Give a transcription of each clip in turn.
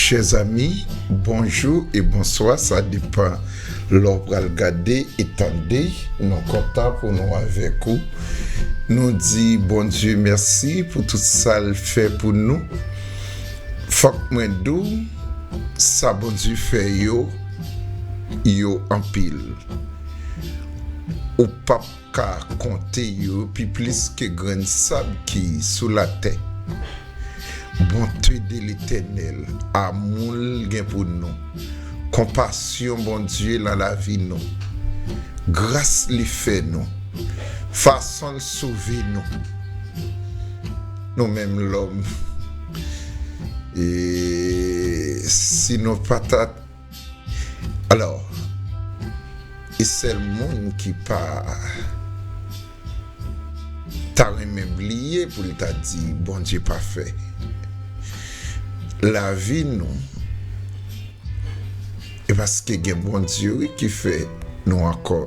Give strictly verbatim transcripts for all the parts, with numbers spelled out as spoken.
Chè zanmi, bonjou e bonswa, sa depann lè w pral gade e tande. Nou kontan pou nou avèk ou. Nou di Bondye mèsi pou tout sa l fè pou nou. Fòk mwen di w, sa Bondye fè yo, yo anpil. Ou p ap ka konte yo pi plis ke grenn sab ki sou latè. Bonte de Letènèl, amou l gen pou nou, konpasyon Bondye nan lavi nou, gras li fè nou, fason l sove nou, nou menm lòm. E si nou pa ta Alò, e sèl moun ki pa ta renmen bliye pou l ta di Bondye pa fè. Lavi nou, e paske gen Bondye wi ki fè nou ankò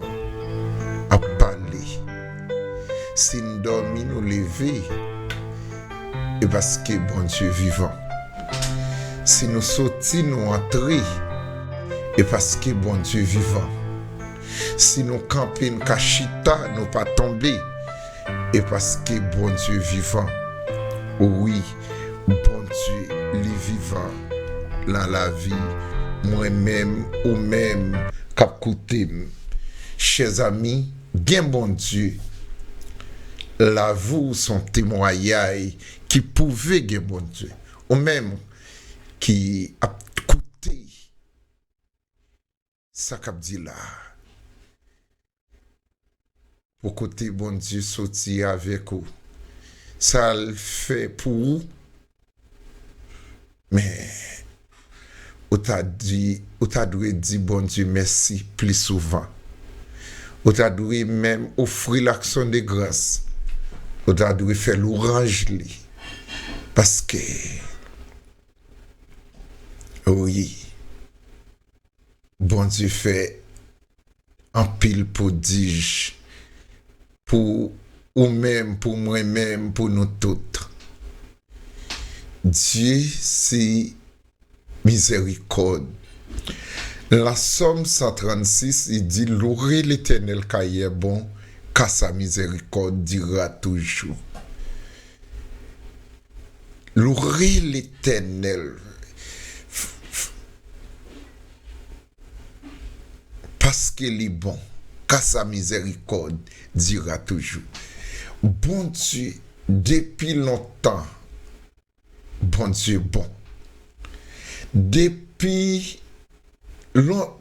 ap pale. Si n dòmi, nou leve, e paske Bondye vivan. Si nou soti, nou antre, e paske Bondye vivan. Si nou kanpe, n ka chita, nou pa tonbe, e paske Bondye vivan. Wi, Bondye, li vivan nan lavi mwen menm, ou menm k ap koute m. Chè zanmi, gen Bondye. Lavi w se yon temwayaj ki pwouve gen Bondye. Ou menm ki ap koute sa k ap di la a, pou kote Bondye soti avèk ou, sa l fè pou ou, men ou ta di, ou ta dwe di Bondye mèsi pli souvan. Ou ta dwe menm ofri l aksyon de gras. Ou ta dwe fè lwanj li. Paske, wi, Bondye fè anpil pwodij pou ou menm, pou mwen menm, pou nou tout. Dye se mizèrikòd. Nan Sòm san trannsis, li di, Louez l'Éternel car il est bon, car sa miséricorde dure à toujours. Louez l'Éternel. Paske li bon, car sa miséricorde dure à toujours. Bondye, depi lontan, Bondye bon. Depi lon-,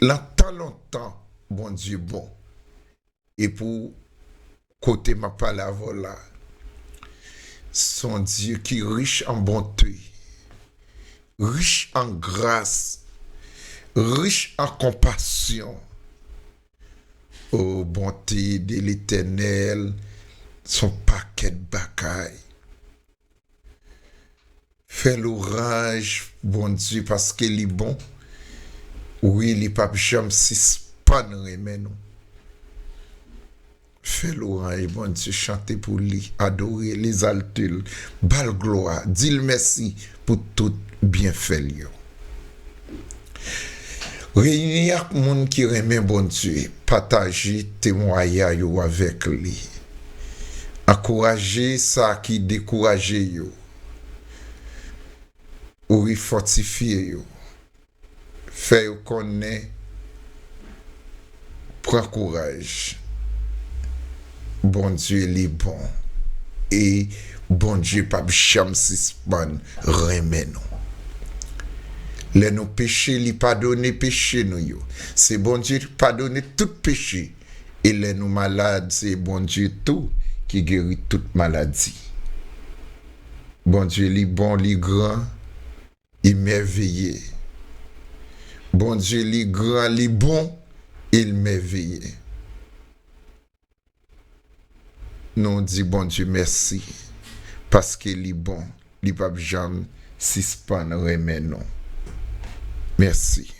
nan tan lontan, Bondye bon. E pou kote m ap pale avè w la, se yon Dye ki rich an bonte, rich an gras, rich an konpasyon. O, bonte de Letènèl, se yon pakèt bagay. Fè lwanj Bondye paske li bon. Wi, li p ap janm sispann renmen nou. Fè lwanj Bondye, chante pou li, adore l, egzalte l, ba l glwa, di l mèsi pou tout byenfè l yo. Reyini ak moun ki renmen Bondye, pataje temwayaj ou avèk li. Ankouraje sa ki dekouraje yo. Ou refòtifye yo. Fè yo konnen, pran kouraj. Bondye li bon. E Bondye p ap janm sispann renmen nou. Lè nou peche, li padone peche nou yo. Se Bondye ki padone tout peche. E lè nou malad, se Bondye tou ki geri tout maladi. Bondye li bon, li gran, li mèveye. Bondye li gran, li bon, e l mèveye. Nou di Bondye mèsi, paske li bon, li p ap janm sispann renmen nou. Mèsi.